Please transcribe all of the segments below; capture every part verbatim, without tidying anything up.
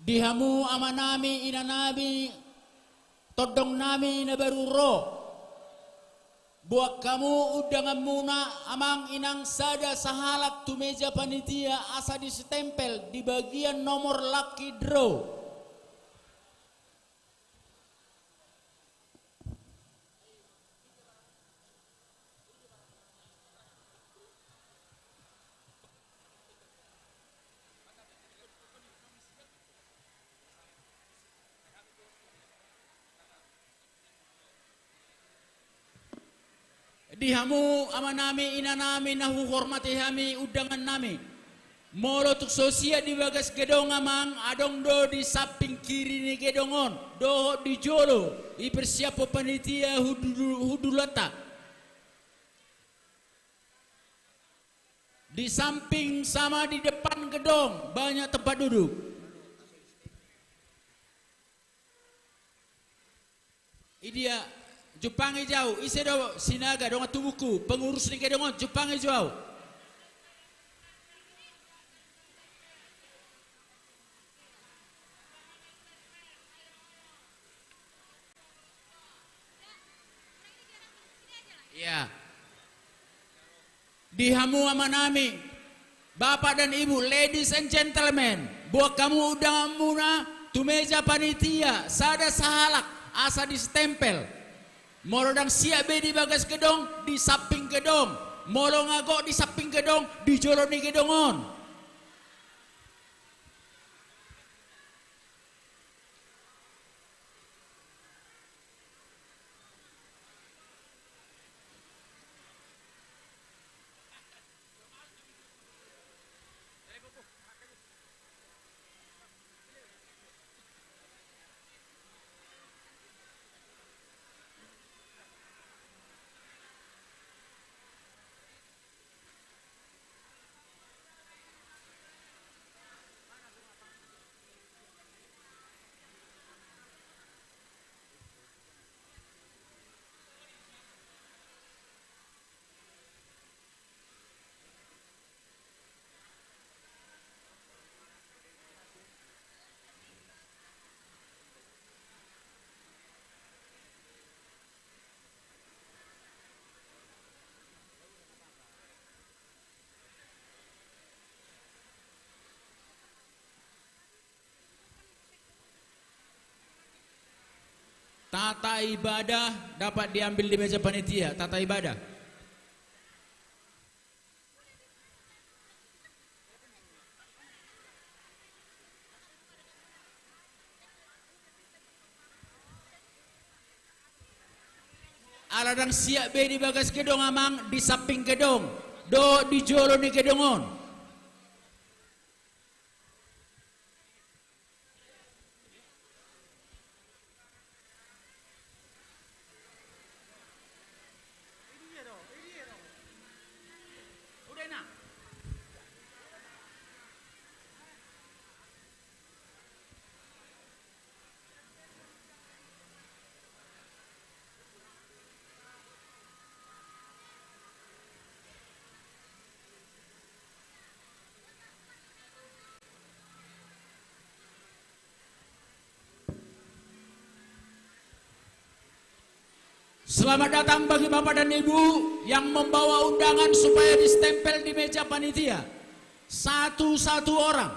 Di hamu amanami, inanami, tondongnami na baru ro. Boan hamu undanganmuna, amang inang, sada sahalak tu meja panitia asa disitempel di bagian nomor lucky draw. Di hamu amanami, inanami na huhormati hami, undangannami. Molo tung so siap di bagas gedong, amang, adong do di samping kiri ni gedong on dohot di jolo, dipersiaphon panitia hundu-, hundulanta. Di samping sama di depan gedong banyak tempat duduk. Idia, jumpangi jo au, ise do Sinaga, dongan tubuku, pengurus ni gedong on, jumpangi jo au. Iya. Di hamu amanami, bapak dan ibu, ladies and gentlemen, boan hamu undanganmuna tu meja panitia, sada sahalak, asa disitempel. Molo ndang siap be di bagas gedong, di samping gedong. Molo nga gok di samping gedong, di jolo ni gedong on. Tata ibadah dapat diambil di meja panitia, tata ibadah. Ala ndang siap be di bagas gedong, amang, di samping gedong dohot di jolo ni gedong on. Selamat datang bagi Bapak dan Ibu yang membawa undangan supaya distempel di meja panitia. Satu-satu orang.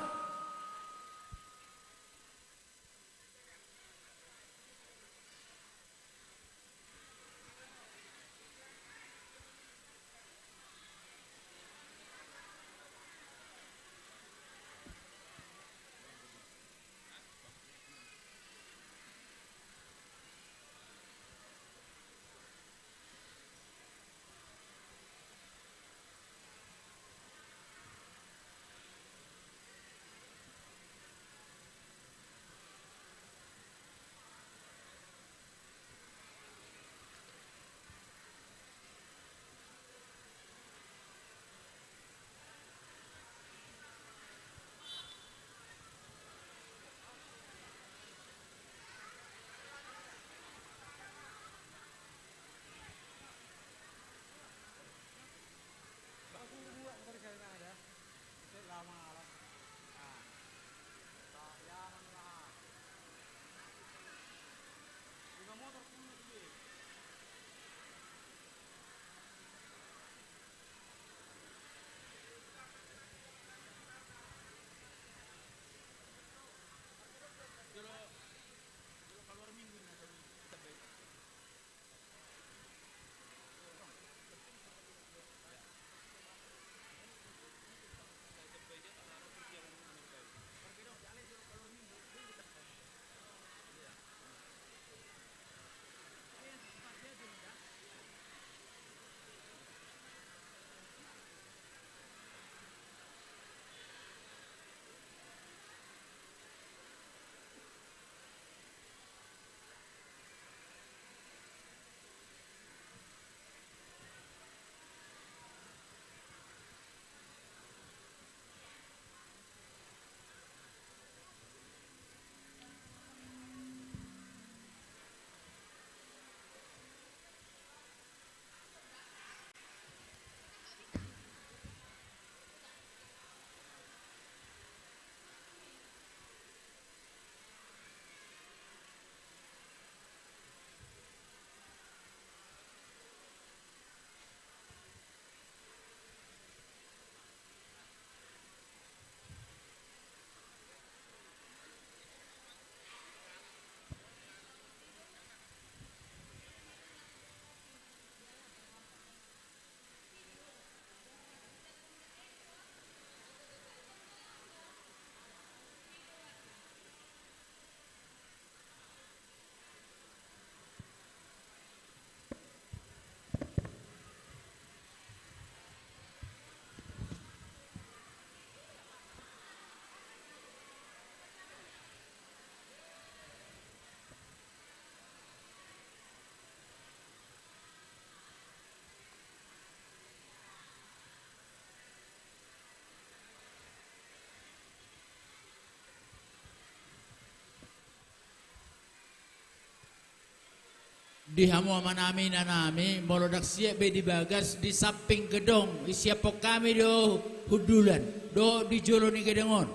Di hamu amanami, inanami, molo ndang siap be di bagas, di samping gedong disiaphon hami do hundulan dohot di jolo ni gedong on.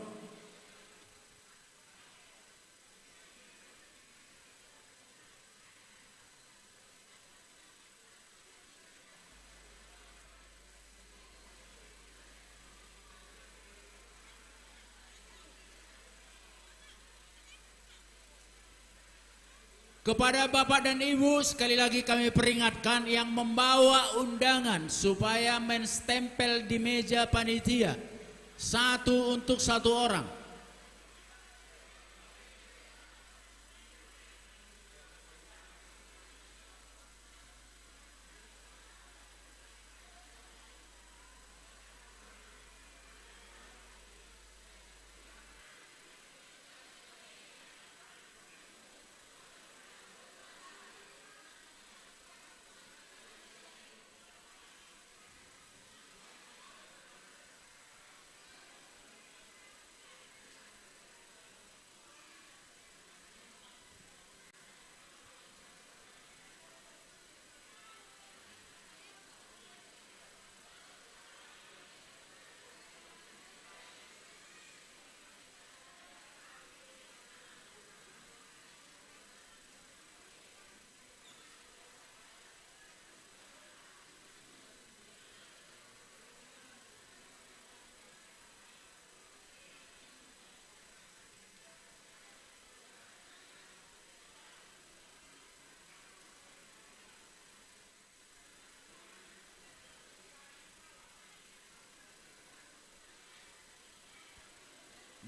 Kepada Bapak dan Ibu, sekali lagi kami peringatkan, yang membawa undangan supaya menstempel di meja panitia, satu untuk satu orang.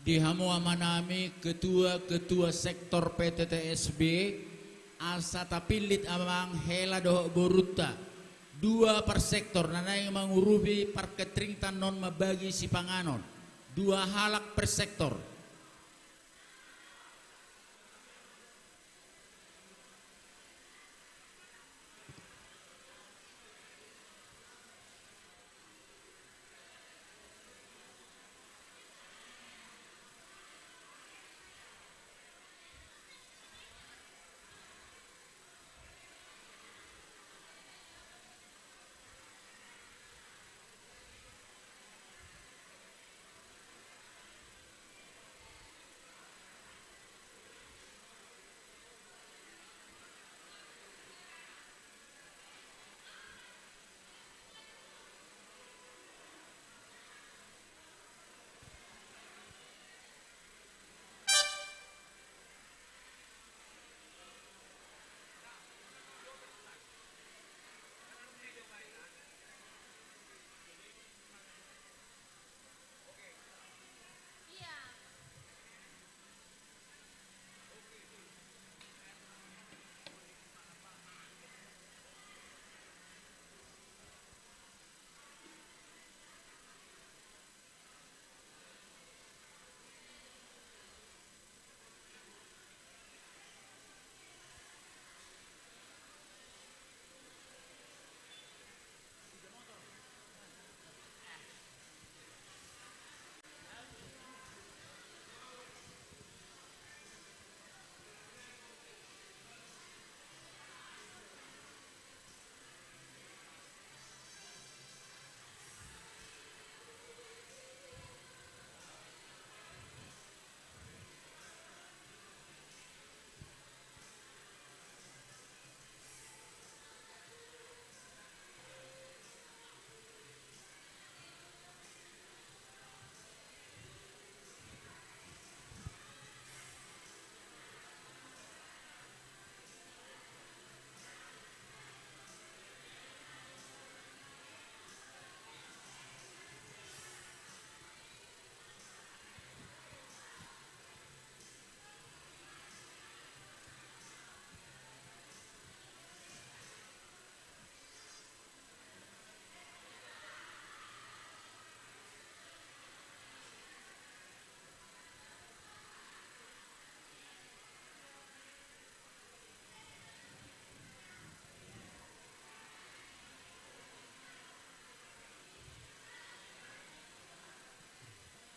Di hamu amanami, ketua-ketua sektor P T T S B, asa tapillit amang hela dohot borunta, dua per sektor, na naeng mangurupi parketringta on mambagi sipanganon, dua halak per sektor.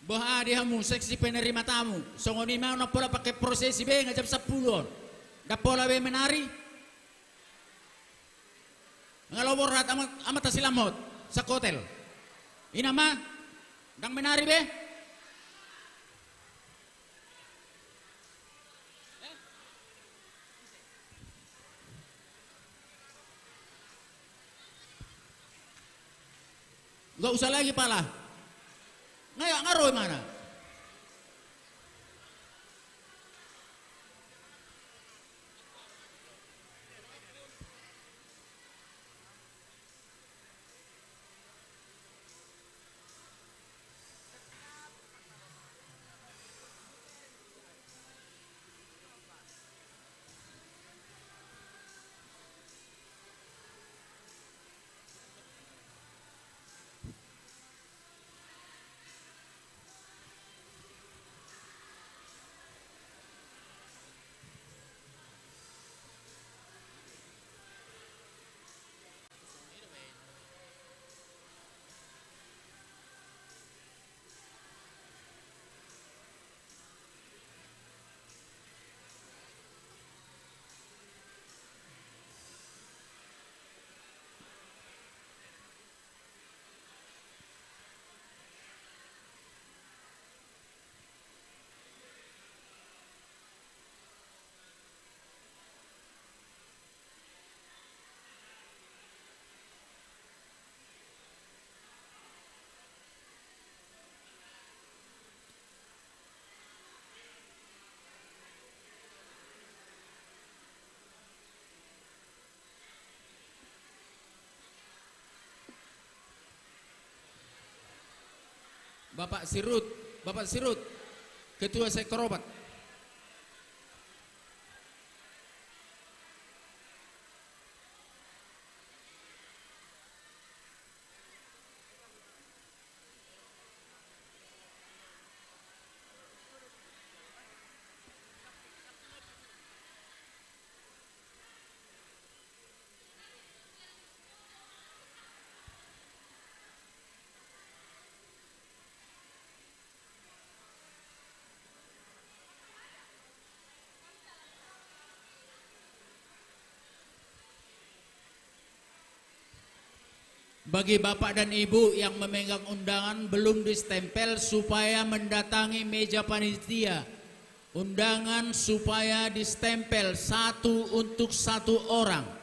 Boha di hamu seksi penerima tamu? Songon i ma, ndang pola pake prosesi be, nga jam sampulu on. Ndang pola be menari. Nga lobo rahat amat, amat hasilamot. Sangkotel. Inna ma. Ndang menari be. Nggak usah lagi pala. Nggak, nggak ro imana. Bapak Sirut, Bapak Sirut, Ketua Sektor Obat. Bagi bapak dan ibu yang memegang undangan belum distempel, supaya mendatangi meja panitia undangan, supaya distempel satu untuk satu orang.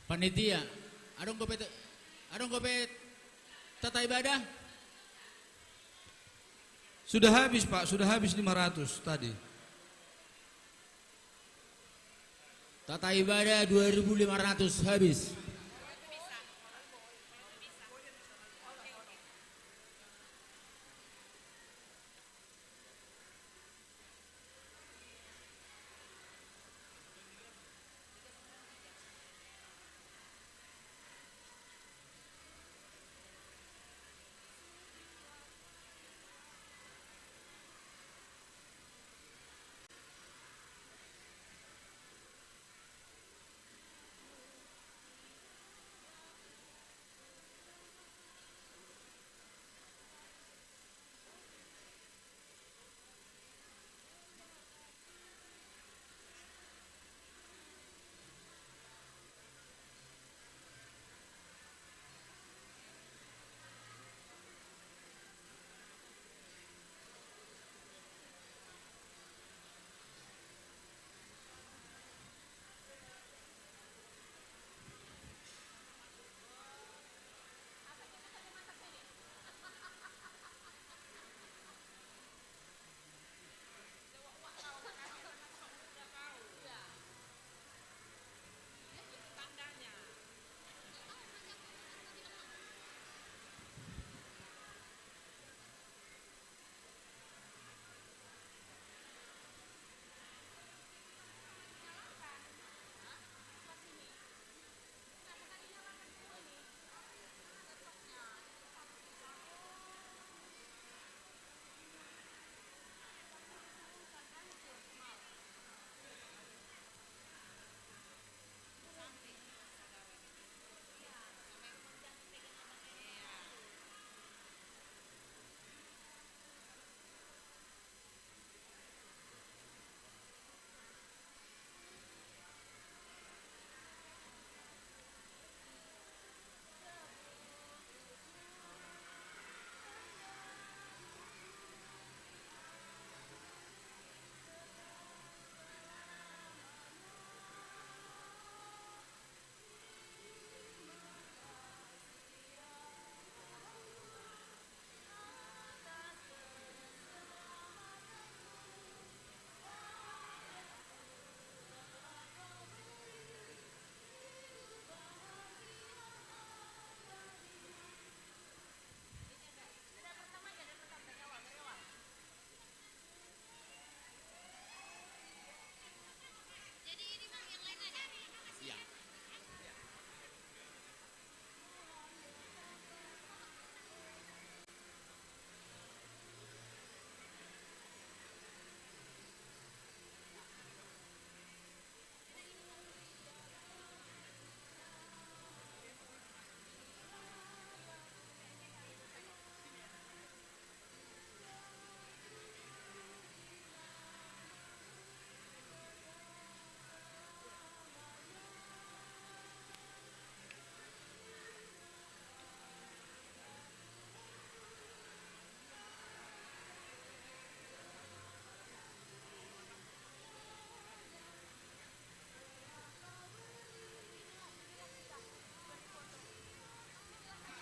Panitia, adong dope, adong dope tata ibadah? Sudah habis, Pak, sudah habis lima ratus tadi. Tata ibadah dua ribu lima ratus habis.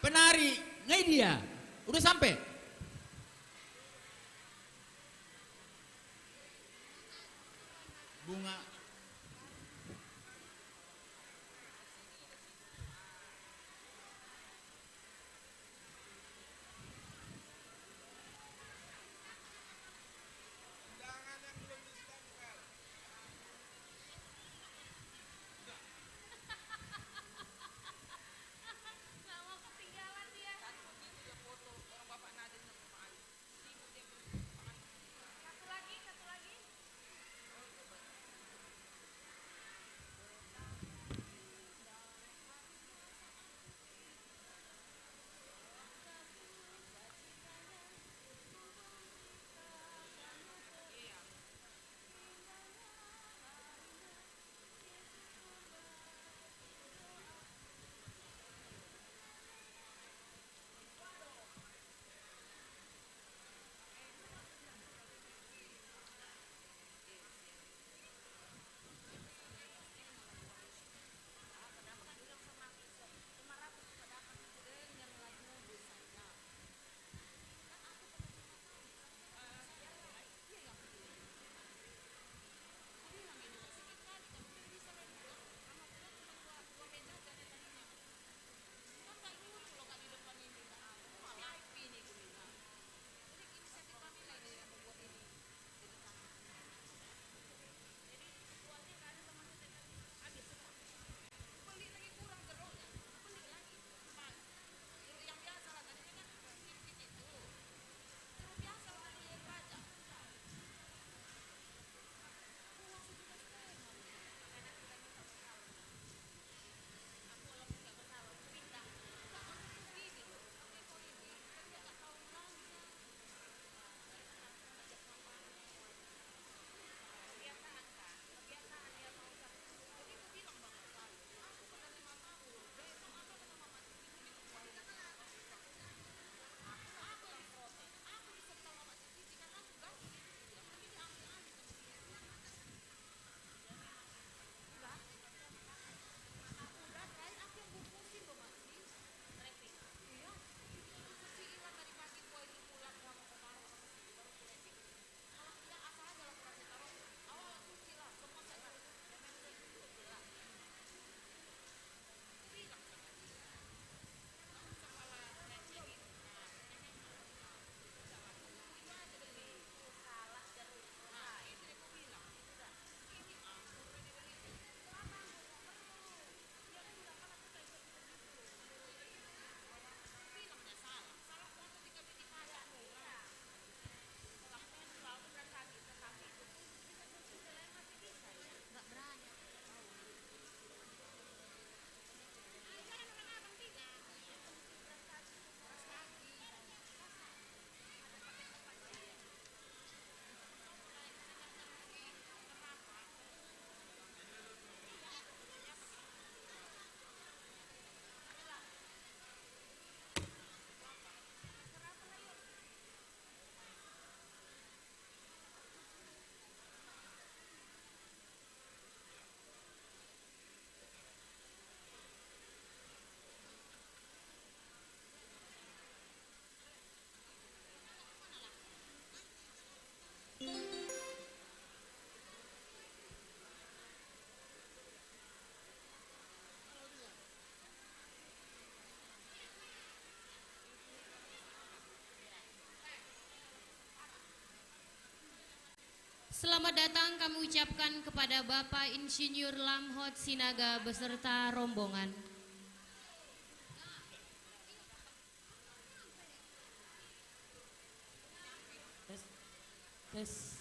Penari, ngai dia? Udah sampe? Bunga. Selamat datang kami ucapkan kepada Bapak Insinyur Lamhot Sinaga beserta rombongan. Tes. Tes.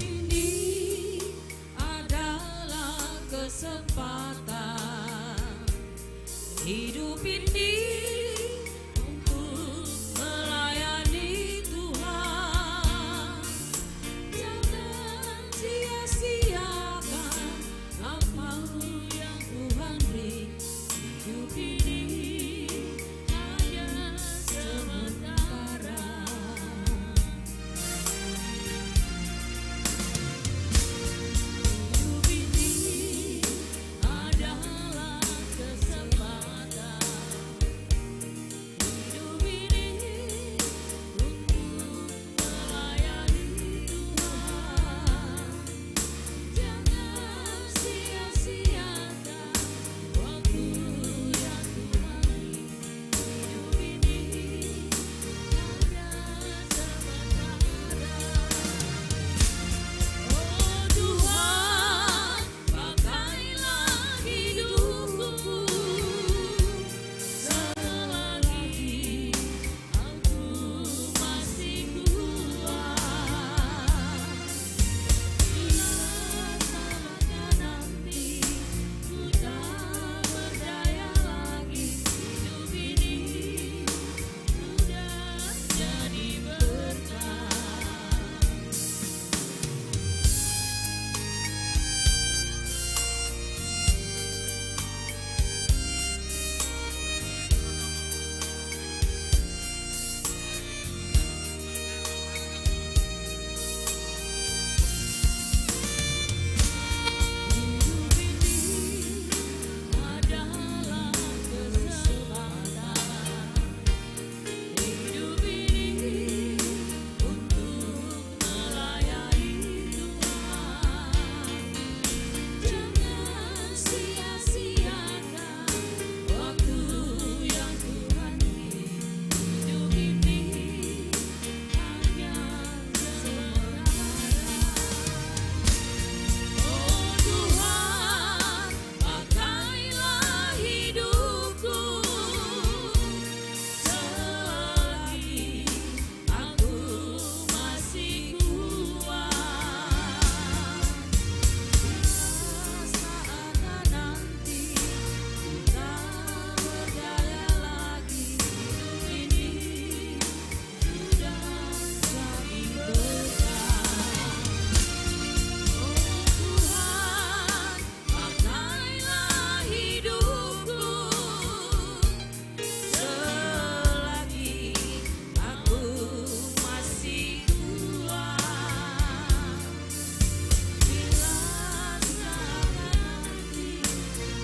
Ini adalah kesempatan hidup ini untuk melayani Tuhan. Jangan sia-siakan apa yang Tuhan beri. Hidup ini hanya sementara. Hidup ini adalah kesempatan. Hidup ini untuk melayani Tuhan. Jangan sia-siakan waktu yang Tuhan beri. Hidup ini hanya sementara. Oh Tuhan, pakailah hidupku selagi aku masih kuat. Bila saatnya nanti ku tak berdaya lagi, hidup ini sudah jadi berkat. Hidup ini untuk melayani Tuhan. Jangan sia-siakan waktu yang Tuhan beri. Hidup ini hanya sementara. Oh Tuhan, pakailah hidupku selagi aku masih kuat. Bila saatnya nanti ku tak berdaya lagi, hidup ini sudah jadi berkat. Oh Tuhan, pakailah hidupku selagi aku masih kuat. Bila saatnya nanti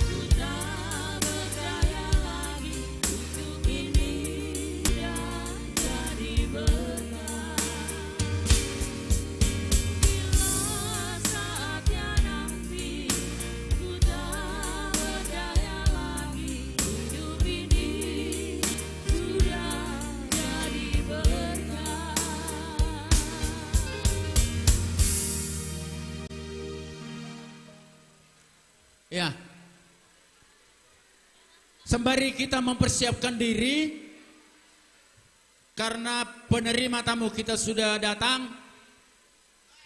ku tak berdaya lagi, hidup ini sudah jadi berkat. Bila saatnya nanti ku tak berdaya lagi, hidup ini sudah jadi berkat. Ya. Sembari kita mempersiapkan diri, karena penerima tamu kita sudah datang,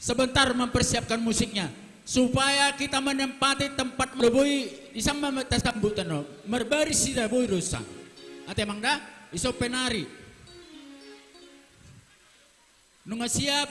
Sebentar mempersiapkan musiknya, supaya kita menempati tempat. Marboi, isang ma tasambut, tano marbaris hita, boi do isang. Ate, Amang, da, isop penari. Nunga siap.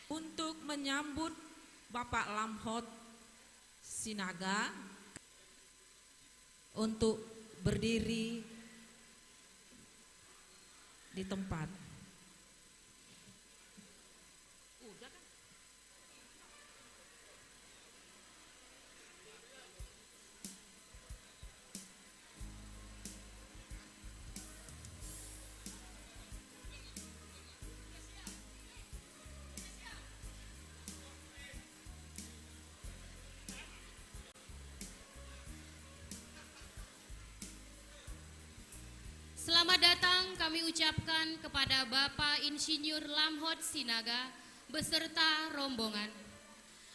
Untuk menyambut Bapak Lamhot Sinaga untuk berdiri di tempat. Selamat datang kami ucapkan kepada Bapak Insinyur Lamhot Sinaga beserta rombongan.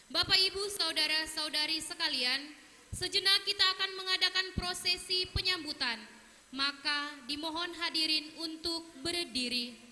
Bapak, Ibu, saudara-saudari sekalian, sejenak kita akan mengadakan prosesi penyambutan. Maka dimohon hadirin untuk berdiri.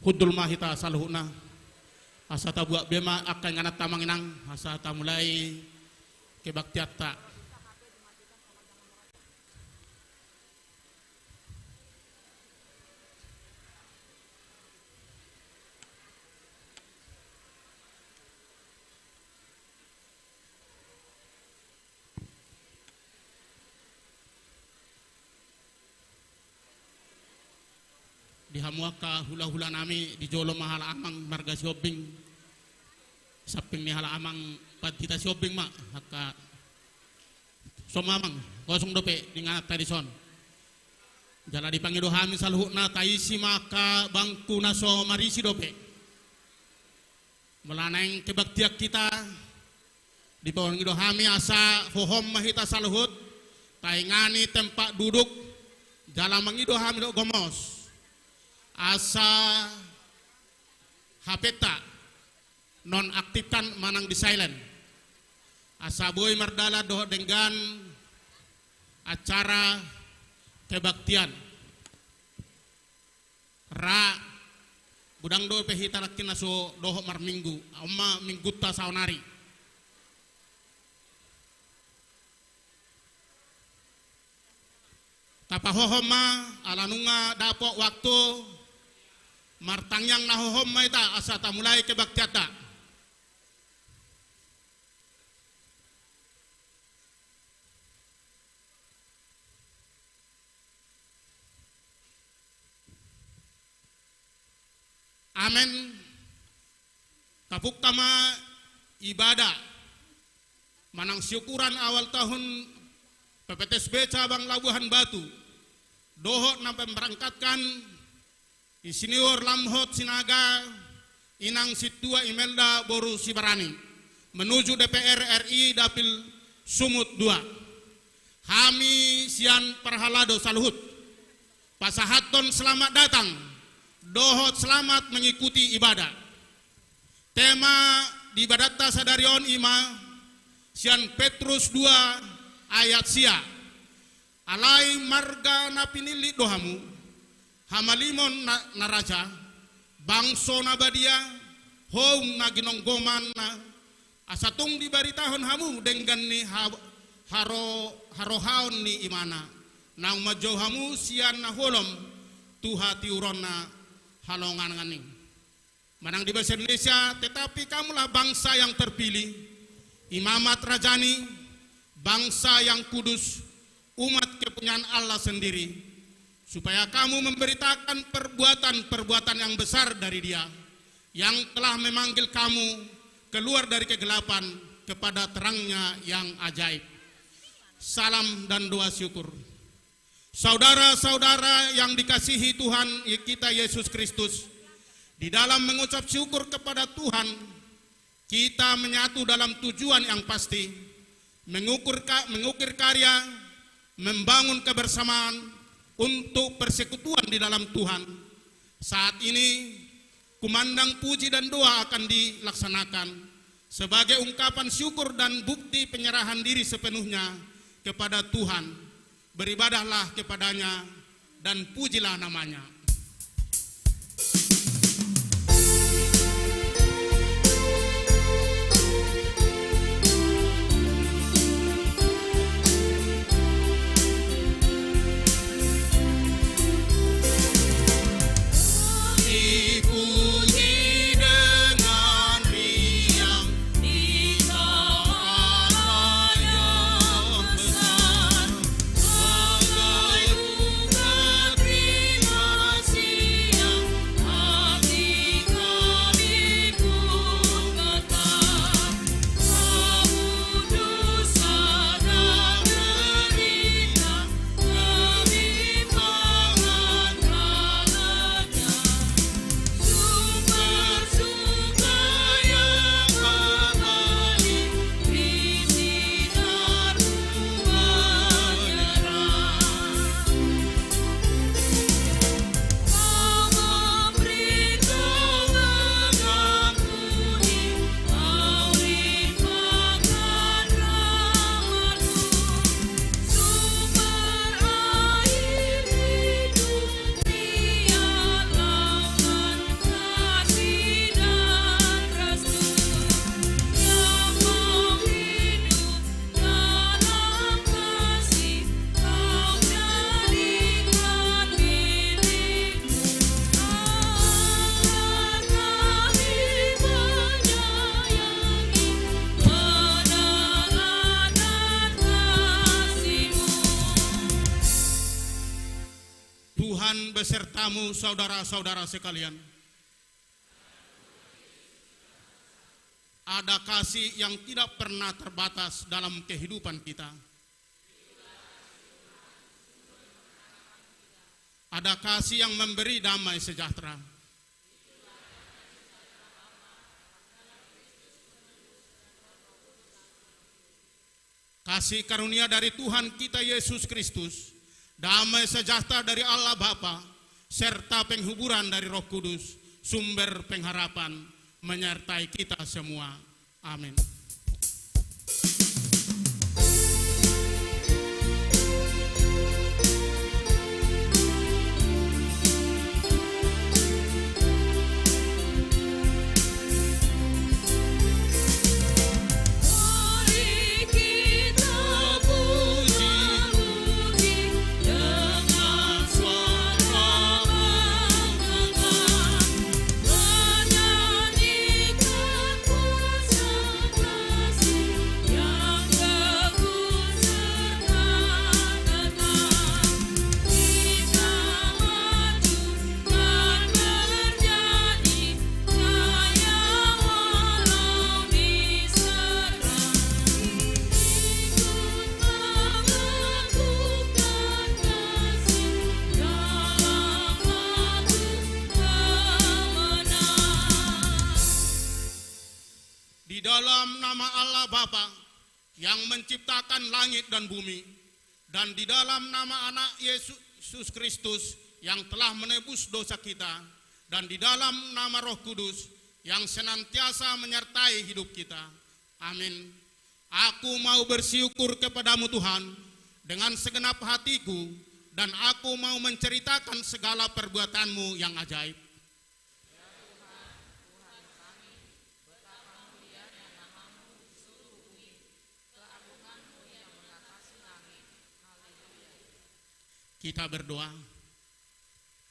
Hundul ma hita saluhutna, asa tabuat be ma angka ingananta amang inang, asa tamulai kebaktianta. Di hamu angka hulahula nami, di jolo ma halak amang marga Sihombing. Samping ni halak amang Pandita Sihombing ma angka, songon i ma amang, kosong dope di ingananta dison. Jala dipangido hami saluhutna taisi ma angka bangku na so marisi dope. Molo naeng kebaktian hita, dipangido hami asa hohom ma hita saluhut, taingani tempat duduk, jala mangido hami dohot gomos. Asa H P-ta nonaktifkan manang di-silent. Asa boi mardalan dohot denggan acara kebaktian. Ra, godang dope hita nangkin na so dohot marminggu, on ma minggunta saonari. Tapahohom ma, ala nunga dapot waktu, martangiang na hohom ma hita asa tamulai kebaktianta. Amen. Tapungka ma ibadah manang siukuran awal tahun P P T S B cabang Labuhan Batu, dohot na memberangkatkan Insinyur Lamhot Sinaga, Inang Sintua Imelda boru Sibarani, menuju D P R R I Dapil Sumut dua. Hami sian parhalado saluhut pasahathon selamat datang dohot selamat mengikuti ibadah. Tema di ibadahta sadari on i ma sian Petrus dua ayat sia. Alai marga na pinillit do hamu, hamalimon na, na raja, bangso na badia, houm na ginonggomanna, asa tung dibaritahon hamu denggan ni ha-, haro-, harohaon ni Ibana, naung manjou hamu sian na holom tu hatiuron na halongangan i. Manang di bahasa Indonesia, tetapi kamulah bangsa yang terpilih, imamat rajani, bangsa yang kudus, umat kepunyaan Allah sendiri, supaya kamu memberitakan perbuatan-perbuatan yang besar dari Dia, yang telah memanggil kamu keluar dari kegelapan kepada terang-Nya yang ajaib. Salam dan doa syukur. Saudara-saudara yang dikasihi Tuhan kita Yesus Kristus, di dalam mengucap syukur kepada Tuhan, kita menyatu dalam tujuan yang pasti, mengukur ka-, mengukir karya, membangun kebersamaan untuk persekutuan di dalam Tuhan. Saat ini, kumandang puji dan doa akan dilaksanakan sebagai ungkapan syukur dan bukti penyerahan diri sepenuhnya kepada Tuhan. Beribadahlah kepada-Nya dan pujilah nama-Nya. besertamu, saudara-saudara sekalian. Ada kasih yang tidak pernah terbatas dalam kehidupan kita. Ada kasih yang memberi damai sejahtera. Kasih karunia dari Tuhan kita Yesus Kristus, damai sejahtera dari Allah Bapa, serta penghiburan dari Roh Kudus, sumber pengharapan, menyertai kita semua. Amin. Di dalam nama Allah Bapa, yang menciptakan langit dan bumi, dan di dalam nama Anak Yesus Kristus yang telah menebus dosa kita, dan di dalam nama Roh Kudus yang senantiasa menyertai hidup kita. Amin. Aku mau bersyukur kepada-Mu, Tuhan, dengan segenap hatiku, dan aku mau menceritakan segala perbuatan-Mu yang ajaib. Kita berdoa.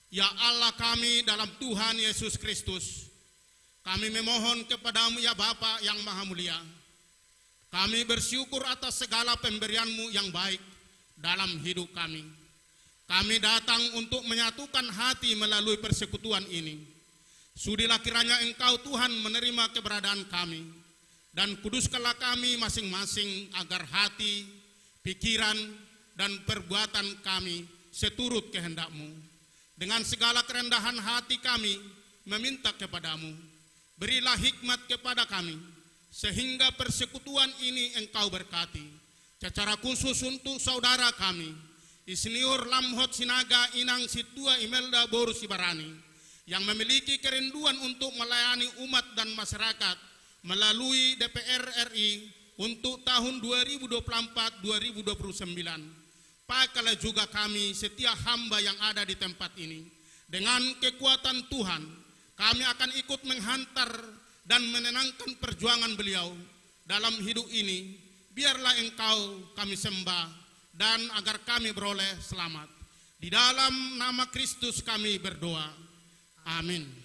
Ya Allah kami dalam Tuhan Yesus Kristus, kami memohon kepada-Mu, ya Bapa yang Maha Mulia. Kami bersyukur atas segala pemberian-Mu yang baik dalam hidup kami. Kami datang untuk menyatukan hati melalui persekutuan ini. Sudilah kiranya Engkau, Tuhan, menerima keberadaan kami, dan kuduskanlah kami masing-masing agar hati, pikiran, dan perbuatan kami seturut kehendak-Mu. Dengan segala kerendahan hati kami meminta kepada-Mu, berilah hikmat kepada kami, sehingga persekutuan ini Engkau berkati. Secara khusus untuk saudara kami, Insinyur Lamhot Sinaga, Inang Sintua Imelda boru Sibarani, yang memiliki kerinduan untuk melayani umat dan masyarakat melalui D P R R I untuk tahun dua ribu dua puluh empat dua ribu dua puluh sembilan. Pakailah juga kami, setiap hamba yang ada di tempat ini. Dengan kekuatan Tuhan, kami akan ikut menghantar dan menenangkan perjuangan beliau dalam hidup ini. Biarlah Engkau kami sembah dan agar kami beroleh selamat. Di dalam nama Kristus kami berdoa. Amin.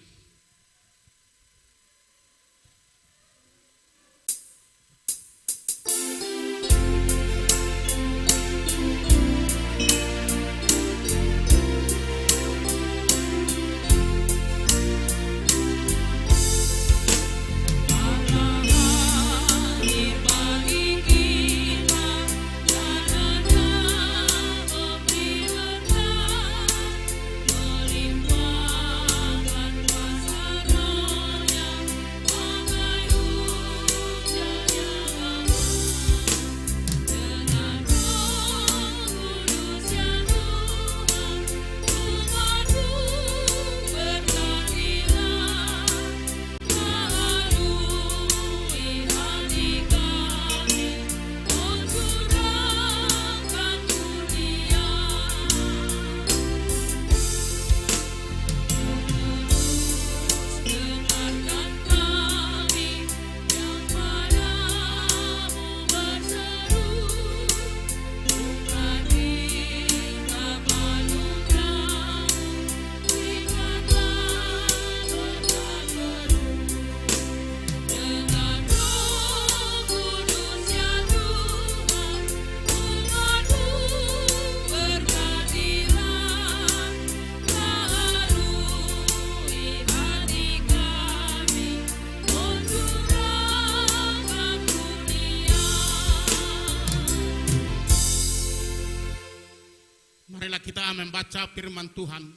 Kita membaca firman Tuhan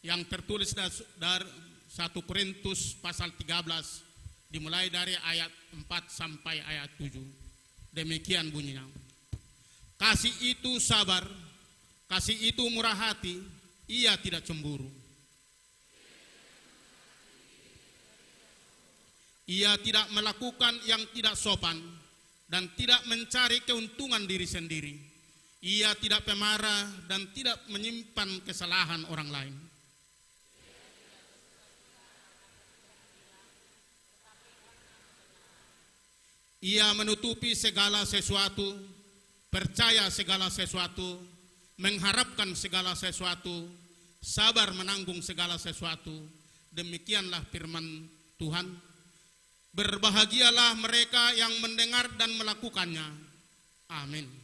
yang tertulis das-, dari satu Korintus pasal tiga belas, dimulai dari ayat empat sampai ayat tujuh. Demikian bunyinya. Kasih itu sabar, kasih itu murah hati, ia tidak cemburu. Ia tidak melakukan yang tidak sopan dan tidak mencari keuntungan diri sendiri. Ia tidak pemarah dan tidak menyimpan kesalahan orang lain. Ia menutupi segala sesuatu, percaya segala sesuatu, mengharapkan segala sesuatu, sabar menanggung segala sesuatu. Demikianlah firman Tuhan. Berbahagialah mereka yang mendengar dan melakukannya. Amin.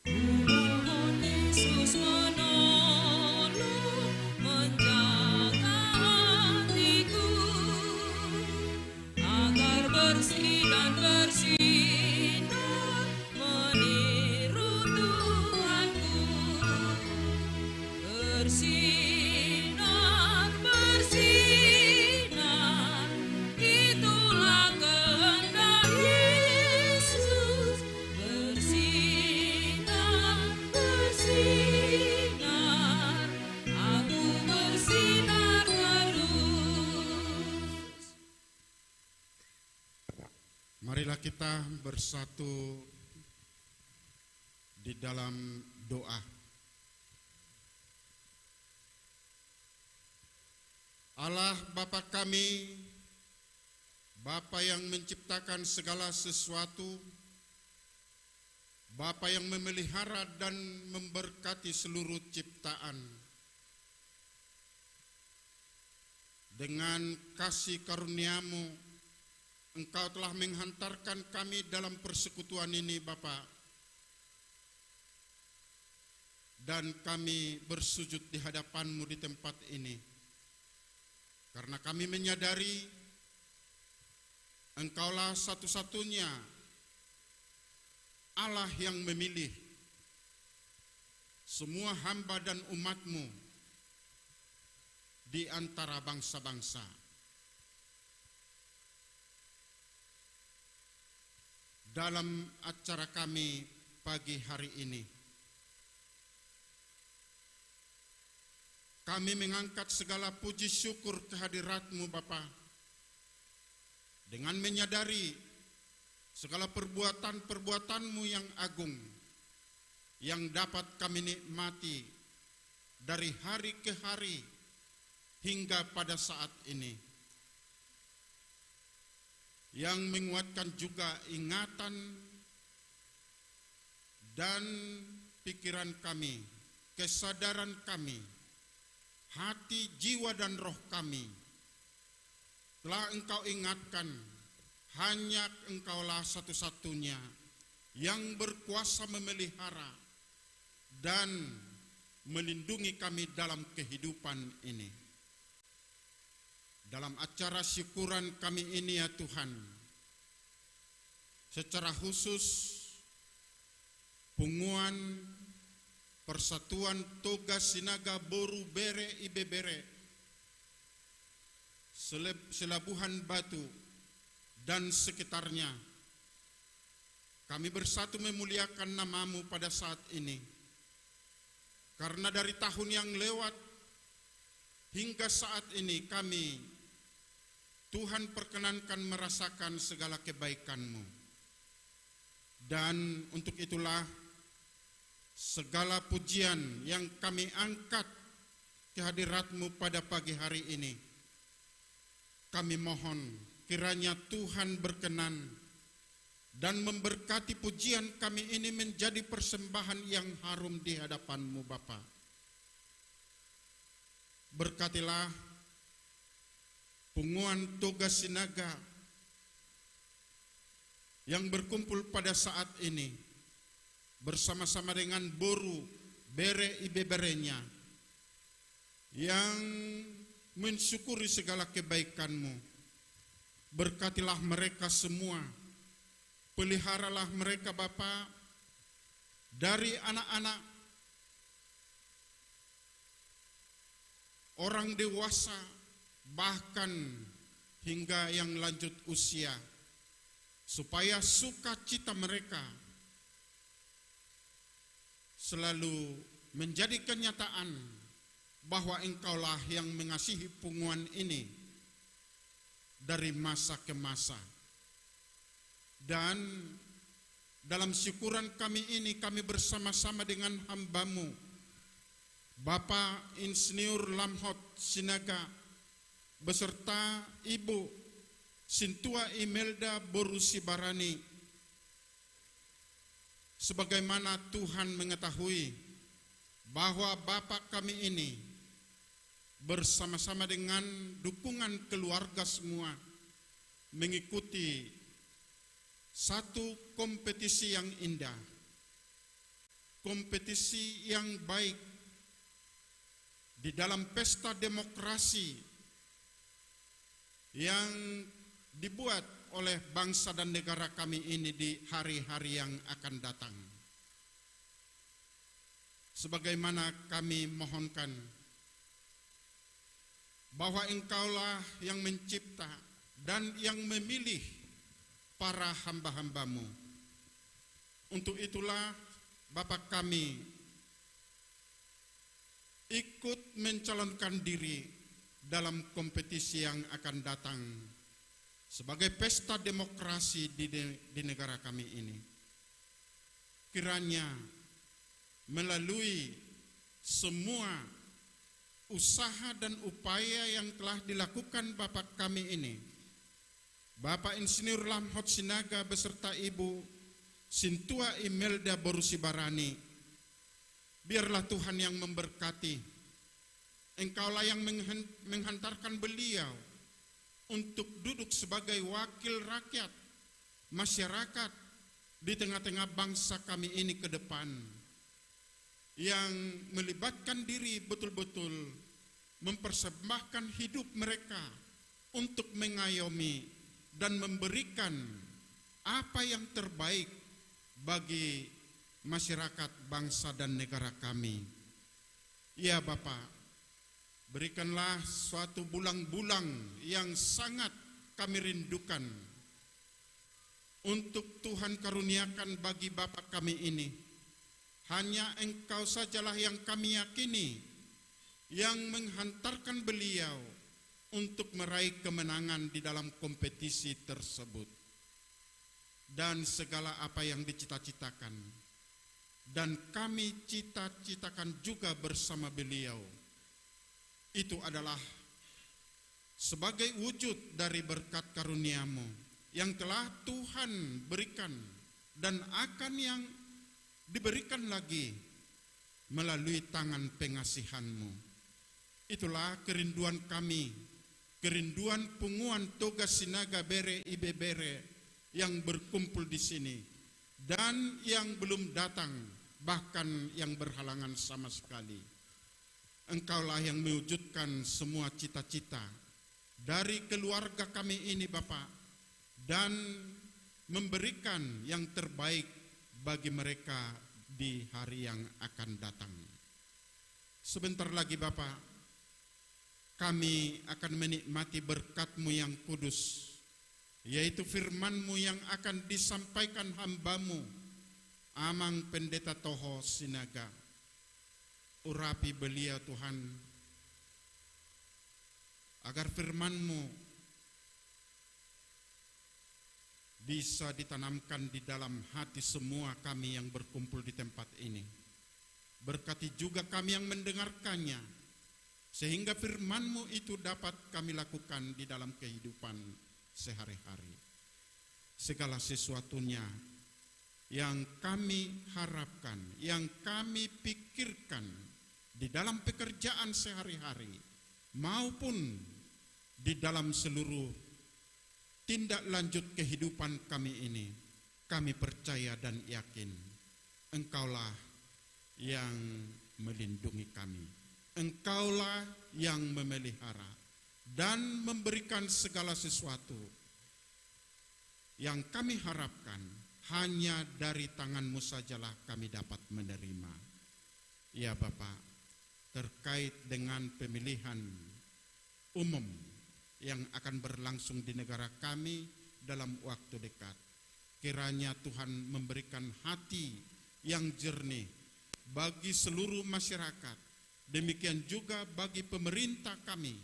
Tuhan Yesus menolong, menjaga hatiku, agar bersih dan bersinar meniru Tuhanku. Bersinar, bersinar, itulah kehendak Yesus. Bersinar, bersinar, aku bersinar terus. Marilah kita bersatu di dalam doa. Allah Bapa kami, Bapa yang menciptakan segala sesuatu, Bapa yang memelihara dan memberkati seluruh ciptaan. Dengan kasih karunia-Mu, Engkau telah menghantarkan kami dalam persekutuan ini, Bapa. Dan kami bersujud di hadapan-Mu di tempat ini. Karena kami menyadari Engkaulah satu-satunya Allah yang memilih semua hamba dan umat-Mu di antara bangsa-bangsa. Dalam acara kami pagi hari ini, kami mengangkat segala puji syukur kehadirat-Mu, Bapa, dengan menyadari segala perbuatan-perbuatan-Mu yang agung, yang dapat kami nikmati dari hari ke hari hingga pada saat ini, yang menguatkan juga ingatan dan pikiran kami, kesadaran kami, hati, jiwa, dan roh kami. Telah Engkau ingatkan, hanya Engkaulah satu-satunya yang berkuasa memelihara dan melindungi kami dalam kehidupan ini. Dalam acara syukuran kami ini, ya Tuhan, secara khusus, punguan Persatuan Toga Sinaga Boru, Bere, Ibebere, Seleb-, Selabuhan Batu, dan sekitarnya, kami bersatu memuliakan nama-Mu pada saat ini. Karena dari tahun yang lewat hingga saat ini kami, Tuhan, perkenankan merasakan segala kebaikan-Mu. Dan untuk itulah, segala pujian yang kami angkat ke hadirat-Mu pada pagi hari ini, kami mohon kiranya Tuhan berkenan dan memberkati pujian kami ini menjadi persembahan yang harum di hadapan-Mu, Bapa. Berkatilah punguan Toga Sinaga, yang berkumpul pada saat ini bersama-sama dengan boru, bere, ibeberenya yang mensyukuri segala kebaikan-Mu. Berkatilah mereka semua. Peliharalah mereka, Bapa, dari anak-anak, orang dewasa, bahkan hingga yang lanjut usia, supaya sukacita mereka selalu menjadi kenyataan bahwa Engkaulah yang mengasihi punguan ini dari masa ke masa. Dan dalam syukuran kami ini, kami bersama-sama dengan hamba-Mu, Bapak Insinyur Lamhot Sinaga, beserta Ibu Sintua Imelda boru Sibarani, sebagaimana Tuhan mengetahui bahwa Bapak kami ini bersama-sama dengan dukungan keluarga semua mengikuti satu kompetisi yang indah, kompetisi yang baik di dalam pesta demokrasi yang dibuat oleh bangsa dan negara kami ini di hari-hari yang akan datang. Sebagaimana kami mohonkan, bahwa Engkaulah yang mencipta dan yang memilih para hamba-hamba-Mu. Untuk itulah, Bapak kami ikut mencalonkan diri dalam kompetisi yang akan datang sebagai pesta demokrasi di, di negara kami ini. Kiranya melalui semua usaha dan upaya yang telah dilakukan Bapak kami ini, Bapak Insinyur Lamhot Sinaga beserta Ibu Sintua Imelda boru Sibarani, biarlah Tuhan yang memberkati. Engkaulah yang menghen-, menghantarkan beliau untuk duduk sebagai wakil rakyat, masyarakat di tengah-tengah bangsa kami ini ke depan, yang melibatkan diri betul-betul mempersembahkan hidup mereka untuk mengayomi dan memberikan apa yang terbaik bagi masyarakat, bangsa, dan negara kami. Ya Bapa, berikanlah suatu bulang-bulang yang sangat kami rindukan untuk Tuhan karuniakan bagi Bapak kami ini. Hanya Engkau sajalah yang kami yakini, yang menghantarkan beliau untuk meraih kemenangan di dalam kompetisi tersebut. Dan segala apa yang dicita-citakan dan kami cita-citakan juga bersama beliau, itu adalah sebagai wujud dari berkat karunia-Mu yang telah Tuhan berikan dan akan yang diberikan lagi melalui tangan pengasihan-Mu. Itulah kerinduan kami, kerinduan punguan Toga Sinaga, bere ibebere yang berkumpul di sini dan yang belum datang, bahkan yang berhalangan sama sekali. Engkaulah yang mewujudkan semua cita-cita dari keluarga kami ini, Bapa, dan memberikan yang terbaik bagi mereka di hari yang akan datang. Sebentar lagi, Bapa, kami akan menikmati berkat-Mu yang kudus, yaitu firman-Mu yang akan disampaikan hamba-Mu, Amang Pendeta Toho Sinaga. Urapi beliau, Tuhan, agar firman-Mu bisa ditanamkan di dalam hati semua kami yang berkumpul di tempat ini. Berkati juga kami yang mendengarkannya, sehingga firman-Mu itu dapat kami lakukan di dalam kehidupan sehari-hari. Segala sesuatunya yang kami harapkan, yang kami pikirkan di dalam pekerjaan sehari-hari maupun di dalam seluruh tindak lanjut kehidupan kami ini, kami percaya dan yakin Engkaulah yang melindungi kami. Engkaulah yang memelihara dan memberikan segala sesuatu yang kami harapkan. Hanya dari tangan-Mu sajalah kami dapat menerima. Ya Bapa, terkait dengan pemilihan umum yang akan berlangsung di negara kami dalam waktu dekat, kiranya Tuhan memberikan hati yang jernih bagi seluruh masyarakat, demikian juga bagi pemerintah kami,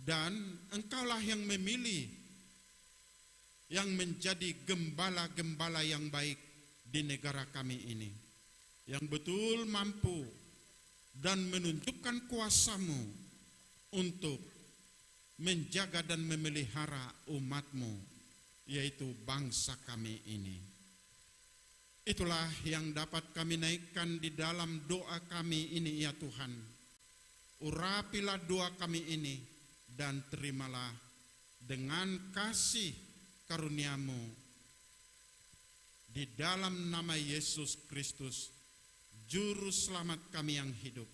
dan Engkaulah yang memilih yang menjadi gembala-gembala yang baik di negara kami ini, yang betul mampu dan menunjukkan kuasa-Mu untuk menjaga dan memelihara umat-Mu, yaitu bangsa kami ini. Itulah yang dapat kami naikkan di dalam doa kami ini, ya Tuhan. Urapilah doa kami ini, dan terimalah dengan kasih karunia-Mu. Di dalam nama Yesus Kristus, Juru Selamat kami yang hidup,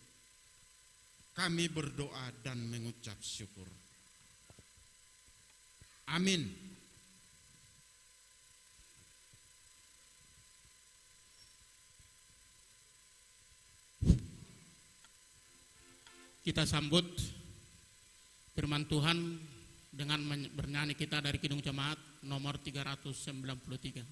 kami berdoa dan mengucap syukur. Amin. Kita sambut firman Tuhan dengan men-, bernyanyi kita dari Kidung Jemaat nomor tiga ratus sembilan puluh tiga.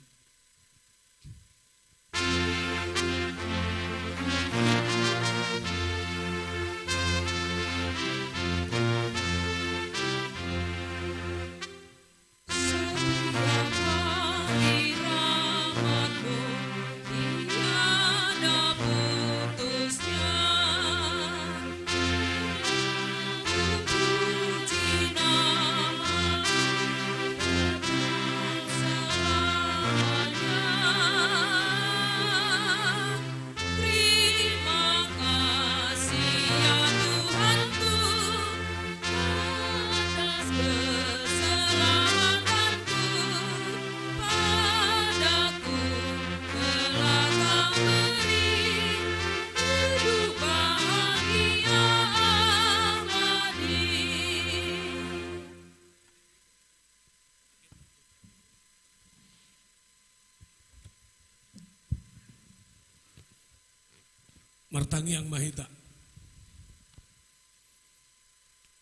Terima kasih ya Tuhanku, atas keselamatanku, padaku telah Kau beri hidup bahagia abadi. Martangiang ma hita.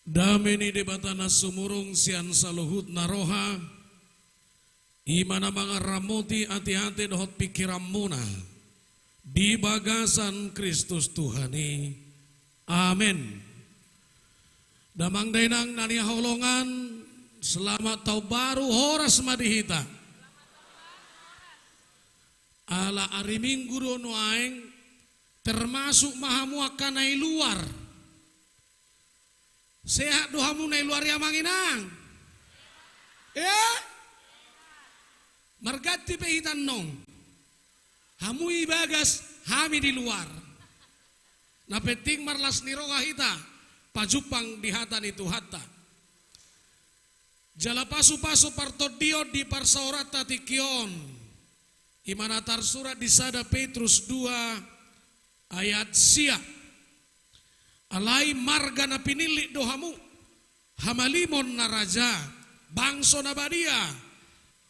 Dame ni Debata na sumurung sian saluhut na roha, i ma na mangaramoti ateate dohot pingkiranmuna di bagasan Kristus Tuhan i. Amen. Damang dainang na hinaholongan, selamat taon baru, horas ma di hita. Ala ari Minggu do nuaeng, termasuk ma hamu angka na i luar. Sehat do hamu na i luar i, amang inang? Eh? Marganti pe hita annon. Hamu i bagas, hami di luar. Na penting marlas ni roha hita pajumpang di hata ni Tuhanta. Jala pasupasu partondion di parsaoranta tingki on, i ma na tarsurat di sada Petrus dua ayat sia. Alai marga na pinillit do hamu, hamalimon na raja, bangso na badia,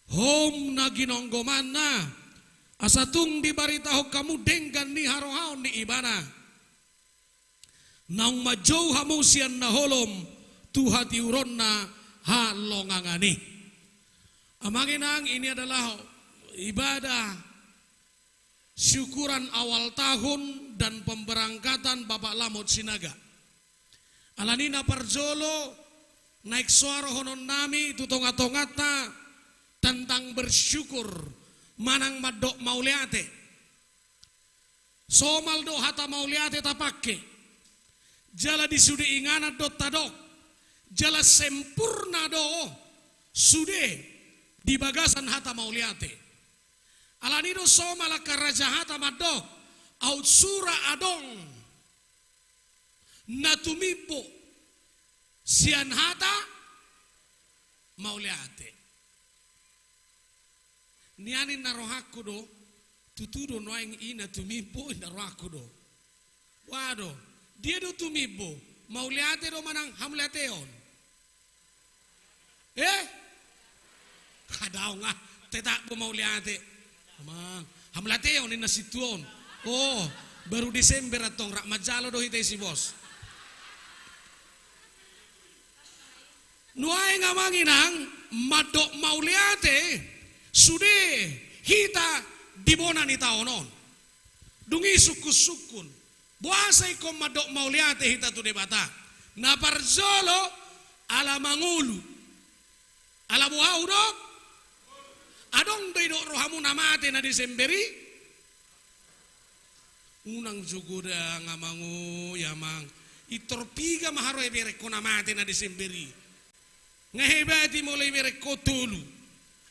houm na ginonggomanna, asa tung dibaritahon hamu denggan ni harohaon ni Ibana. Naung manjou hamu sian na holom tu hatiuronna halongangan i. Amang inang, ini adalah ibadah syukuran awal tahun dan pemberangkatan Bapak Lamot Sinaga. Alani na parjolo, naeng so ro dohonon nami tu tongatonganta tentang bersyukur, manang mandok mauliate. Somal do hata mauliate tapangke. Jala di sude inganan do tadok. Jala sempurna do sude di bagasan hata mauliate. Alani do somal angka raja hata mandok, aut sura adong na tumimbo sian hata mauliate. Nian inna rohangku do, tutu do nuaeng i na tumimbo inna rohangku do. Boha do, dia do tumimbo, mauliate do manang hamauliateon? Eh? Hadaong ah, tetap do mauliate. Amang, hamauliateon inna sintua on. Oh, baru Desember antong rap manjalo do hita i si bos. Nuaeng amang inang, mandok mauliate, sude hita di bona ni taon on. Dung i sungkun-sungkun. Boasa ingkon mandok mauliate hita tu Debata? Na parjolo ala mangolu. Ala boha hudok? Adong do idok rohamuna mate na Desember i? Unang jo godang amang oi amang. Intor piga ma haroe berengko na mate na Desember i? Nga hebat i molo iberengko tolu.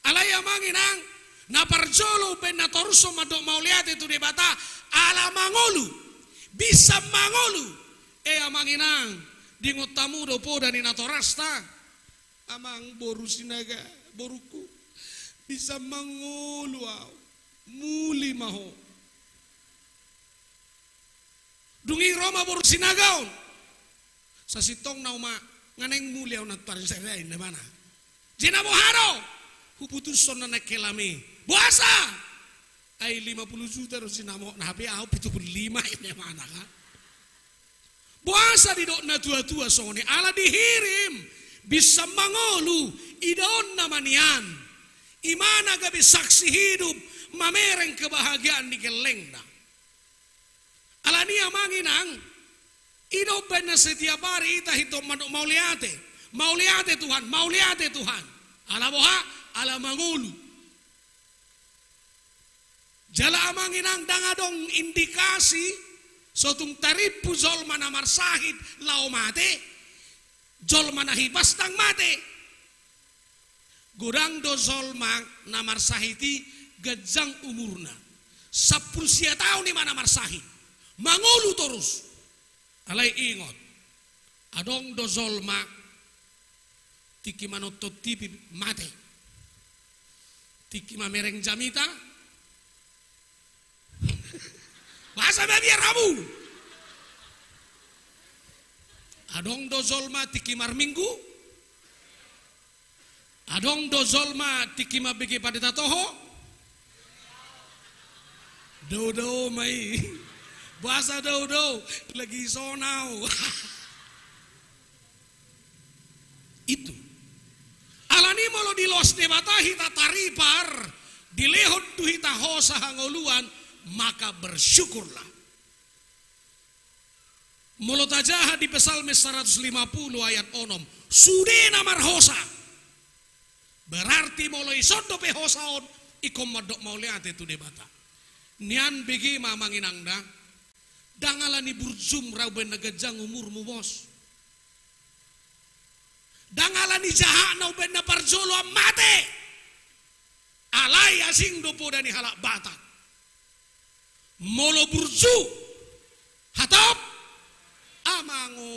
Alai amang inang, na parjolo umbaen na torus on mandok mauliate tu Debata, ala mangolu. Bisa mangolu. E amang inang, diingot hamu do poda ni natorasta? Amang boru Sinaga, borungku, bisa mangolu au. Muli ma ho. Dung i ro ma boru Sinaga on. Sasintongna ma, nga naeng muli au nantuari sada inna ibana. Jei na boha do? Huputushon na naeng hela i. Boasa? Ai lima puluh juta do sinamotna, hape au pitu puluh lima inna ibana kan. Boasa didok natua-tua songon i? Ala dihirim, bisa mangolu, idaonna ma nian. Imana gabe saksi hidup, mamereng kebahagiaan ni gellengna. Alani amang inang, i do umbaen na setiap hari hita ingkon mandok mauliate. Mauliate Tuhan, mauliate Tuhan. Ala boha? Ala mangolu. Jala amang inang, ndang adong indikasi so tung tarimpu jolma na marsahit laho mate, jolma na hipas ndang mate. Godang do jolma na marsahit i ganjang umurna. Sampulu sia taon i ma na marsahit. Mangolu torus. Alai ingot. Adong do jolma tingki manonton T V mate. Tingki mamereng jamita. Boasa mabiar hamu? Adong do jolma tingki marminggu. Adong do jolma tingki mambege pandita toho. Dao-dao ma i. Boasa dao-dao? Lagi sonau. Itu. Alani molo dilos Debata hita taripar, dilehon tu hita hosa hangoluan, maka bersyukurlah. Molo tajaha di Psalmen saratus lima pulu ayat onom, sude na marhosa. Berarti molo ison dope hosa on, ingkon mandok mauliate tu Debata. Nian bege ma amang inang da. Ndang alani burjum ra umbaen na ganjang umurmu bos. Ndang alani jahatna umbaen na parjolo am mate. Alai asing do poda ni halak Batak. Molo burju, hatop. Amang o,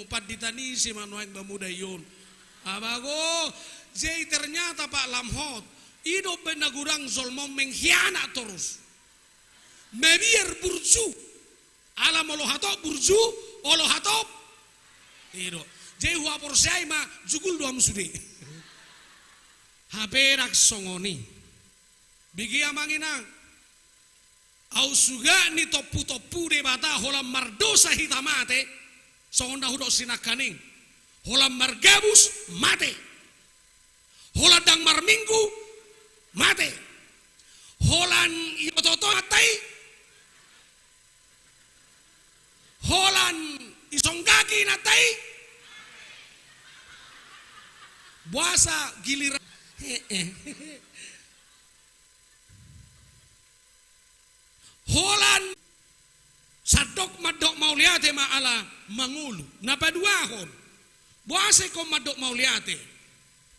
pandita ni ise ma nuaeng ba muda i on? Amang o, jei ternyata Pak Lamhot, i do umbaen na godang jolma on mengkhianat torus. Mabiar burju. Ala molo hatop burju, olo hatop. I do. Jei huhaporseai ma, jugul do hamu sude. Hape ndang songon i. Bege amang inang. Au suga ni tompu-tompu Debata holan mardosa hita mate. Songon na hudok si nangkaning. Holan margabus mate. Holan ndang marminggu mate. Holan ioto-oto mate i. Holan isonggaki nanta i. Boasa giliran. Hehe. Holan sandok mandok mauliate ma ala mangolu. Na paduahon. Boasa ingkon mandok mauliate?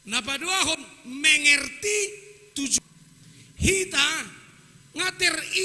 Na paduahon mengerti tujuan. Hita nga ter